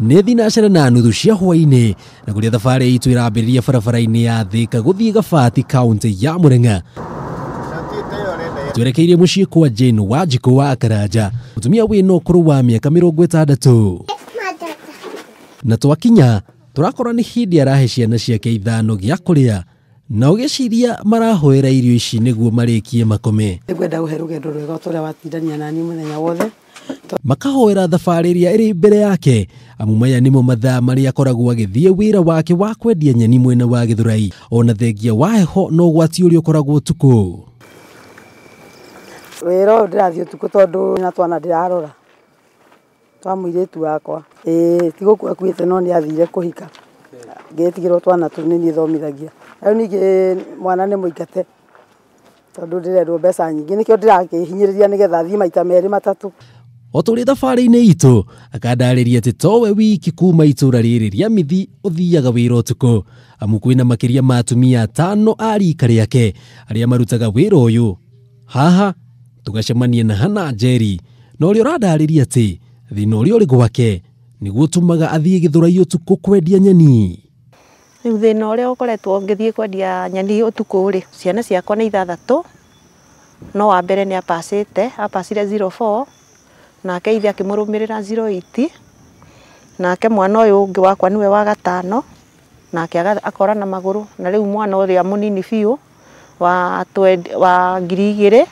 Nĩ thinacara na nuthu cia hwaĩ-inĩ na kũrĩa thabarĩ itũ ĩrambĩrĩria barabara-inĩ ya Thika gũthiĩ Gabati kaunti ya Murang'a. Twerekeirie mũciĩ kwa Jane Wanjikũ wa Karanja, mũtumia wĩna ũkũrũ wa mĩaka 60. Na twakinya tũrakora nĩ hĩndĩ arahe ciana ciake 5 gĩa kũrĩa na ũgĩciria marahoera irio ici nĩguo marĩkie makome. Nĩngwenda gũhe rũgendo rwega ta ũrĩa watindania naniĩ mũthenya wothe. Makahoera thabarĩ ĩrĩa ĩrĩ mbere yake amu maya nĩmo mathaa marĩa akoragwo agĩthiĩ wĩra wake wa kwendia nyeni mwena wa Gĩthũrai, ona thengia wa heho na ũgwati ũrĩa ũkoragwo ũtukũ. Wĩra ũyũ ndĩrathiĩ ũtukũ tondũ na twana ndĩrarora twa mũirĩtu wakwa. Ĩĩ ti gũkua akuĩte no nĩ athire kũhika, ngĩtigĩrwo twana tũu nĩ niĩ thomithagia. Rĩu ningĩ mwana nĩ mũingate tondũ ndĩrerwo mbeca nyingĩ, nĩkĩo ndĩrakĩhinyĩrĩria nĩgetha thiĩ maita 2 3. O tũrĩ thabarĩ-inĩ itũ akandarĩria atĩ towe wiki kuma itũra rĩrĩ rĩa Mithi ũthiaga wĩra ũtukũ, amu kwĩna makĩria ma atumia 5 a rika rĩake arĩa marutaga wĩra ũyũ. Haha tũgacemania na Hannah Njeri na ũrĩa ũrandarĩria atĩ thĩna ũrĩa ũrĩ gwake nĩguo ũtũmaga athiĩ Gĩthũrai ũtukũ kwendia nyeni. Rĩu thĩna ũrĩa ũkoretwo ngĩthiĩ kwendia nyeni ũtukũ rĩ, ciana ciakwa nĩ 6, no wa mbere nĩ apacĩte, apacire 04, nake ithe akĩmũrũmĩrĩra 08, nake mwana ũyũ ũngĩ wakwa nĩwe wa 5, nake akora na magũrũ, na rĩu mwana ũrĩa mũnini biũ wa 2000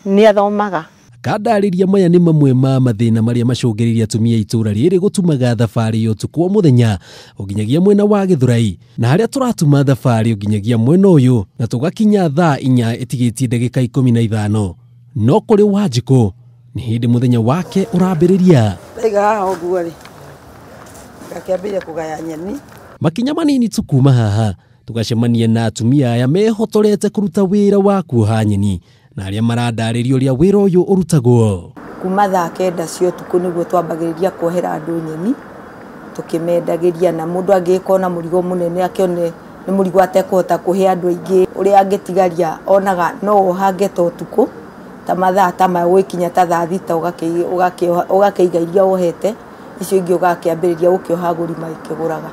nĩ athomaga. Akandarĩria maya nĩ mamwe ma mathĩna marĩa macũngĩrĩirie atumia itũra rĩrĩ gũtumaga thabarĩ ya ũtukũ o mũthenya ũnginyagia mwena wa Gĩthũrai, na harĩa tũratuma thabarĩ ũnginyagia mwena ũyũ na tũgakinya thaa 4 ĩtigĩtie ndagĩka 15. No kũrĩ Wanjikũ nĩ hĩndĩ mũthenya wake ũrambĩrĩria. Ndaiga haha ũguo rĩ, ngakĩambĩrĩria kũgaya nyeni. Makinya manini tu kuma haha tũgacemania na atumia aya mehotorete kũruta wĩra wa kuoha nyeni na arĩa marandarĩria ũrĩa wĩra ũyũ ũrutagwo. Kuma thaa 9 cia ũtukũ nĩguo twambagĩrĩria kuohera andũ nyeni tũkĩmendagĩria, na mũndũ angĩgĩkorwo na mũrigo mũnene akĩone nĩ mũrigo atekũhota kũhe andũ aingĩ, ũrĩa angĩtigaria onaga no ohange ta ũtukũ ta mathaa ta maya gũgĩkinya ta thaa 6 ũgakĩiga iria wohete, icio ingĩ ũgakĩambĩrĩria gũkĩoha agũri magĩkĩgũraga.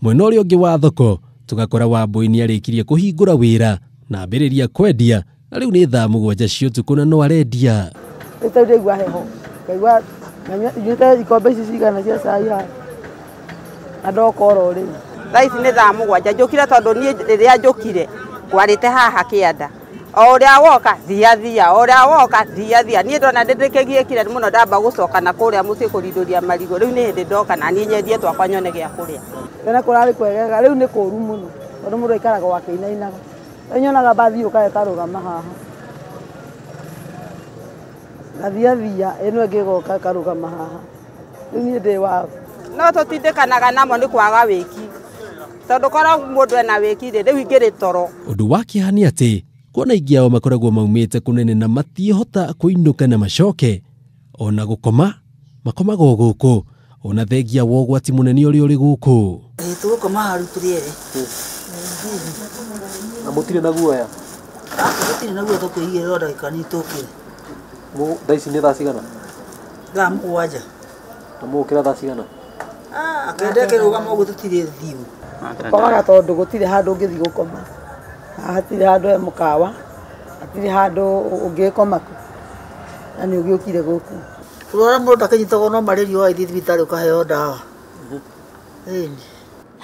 Mwena ũrĩa ũngĩ wa thoko tũgakora Wambũi nĩarĩkirie kũhingũra wĩra na ambĩrĩria kwendia, na rĩu nĩ thaa 7 cia ũtukũ na no arendia. Rĩu ta ndĩraigua heho, ngaigua nyuĩte ikombe ici cigana cia cai haha na ndoka oro rĩu. Thaa ici nĩ thaa 7 njũkire tondũ niĩ rĩrĩa njũkire ngwarĩte haha kĩanda, o ũrĩa woka thia thia, o ũrĩa woka thia thia, niĩ ndona ndĩkĩgiĩkire mũno ndamba gũcoka na kũrĩa mũciĩ kũrindũria marigũ. Rĩu nĩ hĩndĩ ndoka na niĩ nyendie twakwa nyone gĩa kũrĩa. Tene kũrarĩ kwegega, rĩu nĩ kũũru mũno tondũ mũndũ aikaraga o akĩinainaga. Rĩu nyonaga mbathi yũka ĩkarũgama haha, ngathia thia, ĩno ĩngĩ ĩgoka ĩkarũgama haha. Rĩu niĩ ndĩ wa No tũtindĩkanaga namo nĩ kwaga wĩki, tondũ korwo mũndũ ena wĩki rĩ, rĩu ingĩrĩ toro. Ũndũ wa kĩeha nĩ atĩ kuona aingĩ ao makoragwo maumĩte kũnene na matiĩhota kũinũka na macoke, ona gũkoma makomaga o gũkũ, ona thengia wa ũgwati mũnene ũrĩa ũrĩ gũkũ. Tũgũkoma haha rĩu tũrĩ erĩ. Na mũtirĩ na guoya? Tũtirĩ na guoya, tũkwĩigĩrĩra o ndagĩka nini tũkĩre. Thaa ici nĩ thaa cigana? Thaa 7. Na mũgũkĩra thaa cigana? 9 ĩkĩrũgama ũguo tũtirĩ thiu. Tũkomaga tondũ gũtirĩ handũ ũngĩthiĩ gũkoma. Haha hatirĩ handũ he mũkawa, hatirĩ handũ ũngĩkoma kũ, na nĩ ũgĩũkire gũkũ. Kũrwara mũndũ ndakĩnyitagwo no malaria ũgagĩthiĩ thibitarĩ ũkaheo ndawa. Ĩni.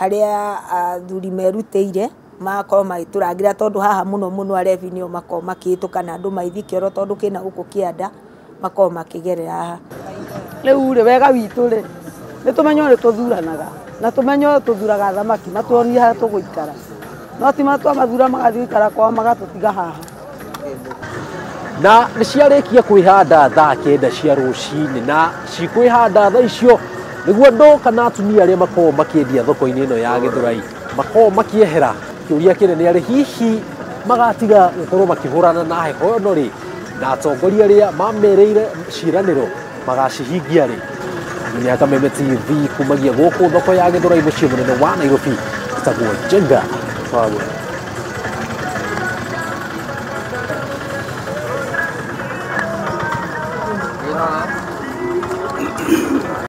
Harĩa athuri merutĩire magakorwo magĩtũrangĩra tondũ haha mũno mũno arebi nĩo makoragwo makĩhĩtũka na andũ maithiĩ kĩoro tondũ kĩna gũkũ kĩanda makoragwo makĩgerera haha. Rĩu rĩ, wega witũ rĩ, nĩ tũmenye ũrĩa tũthuranaga na tũmenye ũrĩa tũthuraga athamaki matuonie harĩa tũgũikara, no ti twamathura magathiĩ gũikara kwao magatũtiga haha. Na nĩ ciarĩkia kwĩhanda thaa 9 cia rũcinĩ, na cikwĩhanda thaa icio nĩguo andũ kana atumia arĩa makoragwo makĩendia thoko-inĩ ĩno ya Gĩthũrai makoragwo makĩehera. Kĩũria kĩnene arĩ hihi magatiga gũkorwo makĩhũrana na heho ĩno rĩ, na atongoria arĩa mamerĩire ciĩranĩro magacihingia rĩ. Nginya Kameme TV kumagia gũkũ thoko ya Gĩthũrai mũciĩ mũnene wa Nairobi, ĩtagwo Njenga Wagwe.